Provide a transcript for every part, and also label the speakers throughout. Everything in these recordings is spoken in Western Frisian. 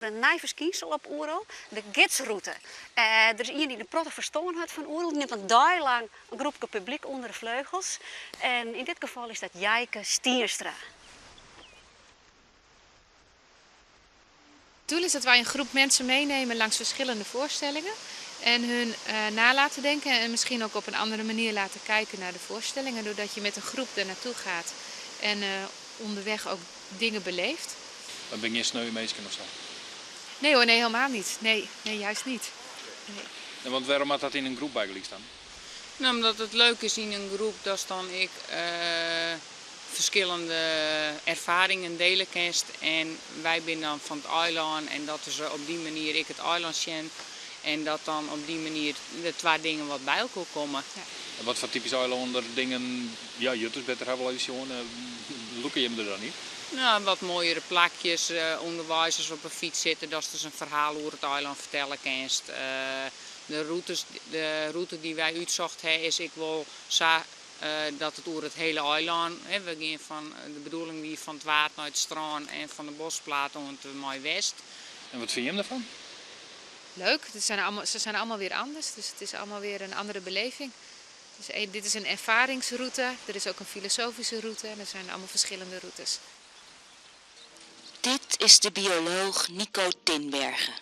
Speaker 1: In nij ferskynsel op Oerol, de gidsrûte. Der is ien dy't in protte ferstân hat fan Oerol, dy nimt in dei lang in groepke publyk ûnder de fleugels. En yn dit gefal is dat Jijke Stienstra.
Speaker 2: Het doel is dat wij een groep mensen meenemen langs verschillende voorstellingen en hun na laten denken en misschien ook op een andere manier laten kijken naar de voorstellingen, doordat je met een groep er naartoe gaat en onderweg ook dingen beleeft.
Speaker 3: Dat binne gjin sneu minsken of sa?
Speaker 2: Nee hoor, nee helemaal niet. Nee, nee juist niet. Nee.
Speaker 3: En want wêrom moat dat yn in groep bygelyks dan?
Speaker 4: No, omdat it leuk is yn in groep datst dan ek ferskillende erfaringen diele kinst. En wy binne dan fan it eilân en dat se op dy manier ek it eilân sjen. En dat dan op dy manier de twa dingen wat by elkoar komme.
Speaker 3: En wat foar typysk eilander dingen, ja, jutters better ha wol even sjoen, lûke jim der dan yn?
Speaker 4: No, wat moaiere plakjes ûnderweis as we op 'e fyts sitte, datst ris in ferhaal oer it eilân fertelle kinst. De rûtes, de rûte dy't wy útsocht ha is ek wol sa dat it oer it hiele eilân, hè, we gean fan, de bedoeling wie fan it Waad nei it strân en fan de Boschplaat oant mei West.
Speaker 3: En wat fine jim derfan?
Speaker 2: Leuk, het zijn allemaal, ze zijn allemaal weer anders, dus het is allemaal weer een andere beleving. Dus dit is een ervaringsroute, er is ook een filosofische route en er zijn allemaal verschillende routes.
Speaker 5: Dit is de bioloog Nico Tinbergen.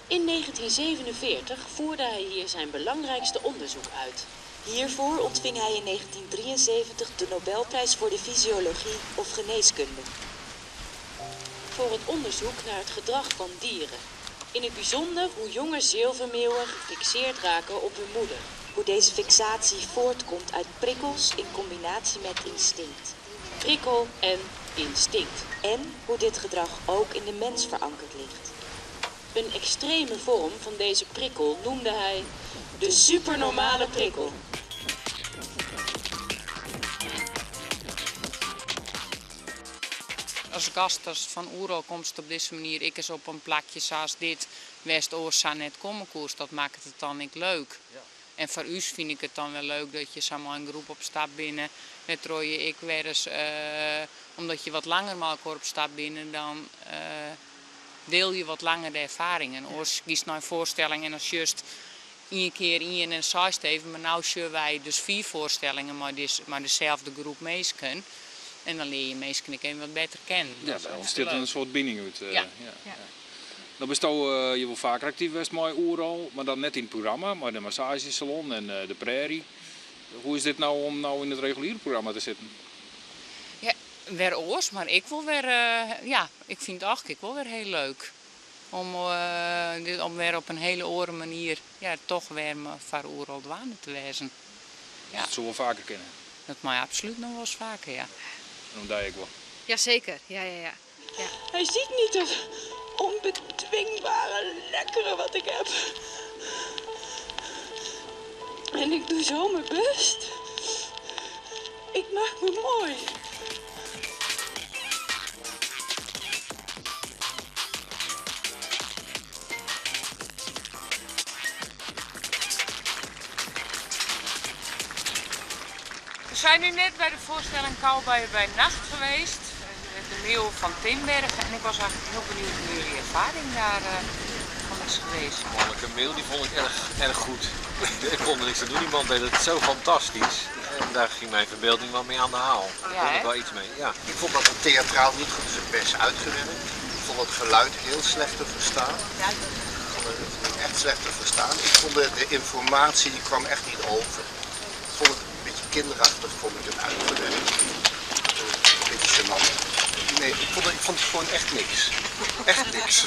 Speaker 6: In 1947 voerde hij hier zijn belangrijkste onderzoek uit.
Speaker 5: Hiervoor ontving hij in 1973 de Nobelprijs voor de fysiologie of geneeskunde.
Speaker 6: Voor het onderzoek naar het gedrag van dieren. In het bijzonder hoe jonge zilvermeeuwen gefixeerd raken op hun moeder.
Speaker 5: Hoe deze fixatie voortkomt uit prikkels in combinatie met instinct.
Speaker 6: Prikkel en instinct.
Speaker 5: En hoe dit gedrag ook in de mens verankerd ligt.
Speaker 6: Een extreme vorm van deze prikkel noemde hij de supernormale prikkel.
Speaker 4: As gast ast fan oeral komst op dizze manier ek ris op in plakje sa as dit, wêr'tst oars sa net komme koest, dat makket it dan ek leuk. En foar ús fyn ik it dan wer leuk dat je sa mei in groep op stap binne, wêrtroch je ek wer ris, omdat je wat langer mei elkoar op stap binne, dan deel je wat langer de erfaringen. Oars giest nei in foarstelling en dan sjochst ien kear ien en seist even, mar no sjogge wy dus fiif foarstellingen mei deselde groep minsken. En dan lear je minsken ek even wat better kennen.
Speaker 3: Ja,
Speaker 4: Dat is
Speaker 3: der
Speaker 4: hartstikke
Speaker 3: ûntstiet in
Speaker 4: leuk.
Speaker 3: soart bining út.
Speaker 4: Ja.
Speaker 3: Ja. No bisto hjir wol faker aktyf west mei Oerol, mar dan net yn it programma, mei de massaazjesalon en de prairie. Hoe is dit no om no yn it reguliere programma te sitten?
Speaker 4: Ja, wer oars, mar ek wol wer, ja, ik fyn it eigentlik ek wol wer hiel leuk om om wer op in hiele oare manier, ja, toch wer foar Oerol dwaande te wêzen.
Speaker 3: Dus it soe wol faker kinne?
Speaker 4: Dat mei absolút noch wolris faker, ja.
Speaker 3: En om dy ek wol?
Speaker 2: Jaseker, ja, ja, ja. Ja.
Speaker 6: Hij ziet niet dat onbedwingbare lekkere wat ik heb. En ik doe zo mijn best. Ik maak me mooi.
Speaker 4: We zijn nu net bij de voorstelling Cowboy bij Nacht geweest. De Meeuw van Tinbergen. En ik was eigenlijk heel benieuwd hoe jullie ervaring daar van is geweest.
Speaker 7: Mannelijke meeuw die vond ik erg, erg goed. Ik kon er niks aan doen, die man deed het zo fantastisch. En daar ging mijn verbeelding wel mee aan de haal. Daar
Speaker 4: Ja,
Speaker 7: kon ik
Speaker 4: hè?
Speaker 7: wel iets mee, ja.
Speaker 8: Ik vond dat het theatraal niet goed is best uitgewerkt. Ik vond het geluid heel slecht te verstaan. Ik vond het echt slecht te verstaan. Ik vond de informatie die kwam echt niet over. Ik vond het een beetje kinderachtig, vond ik het uitgewerkt. Een beetje gênant. Nee, ik vond het gewoon echt niks. Echt niks.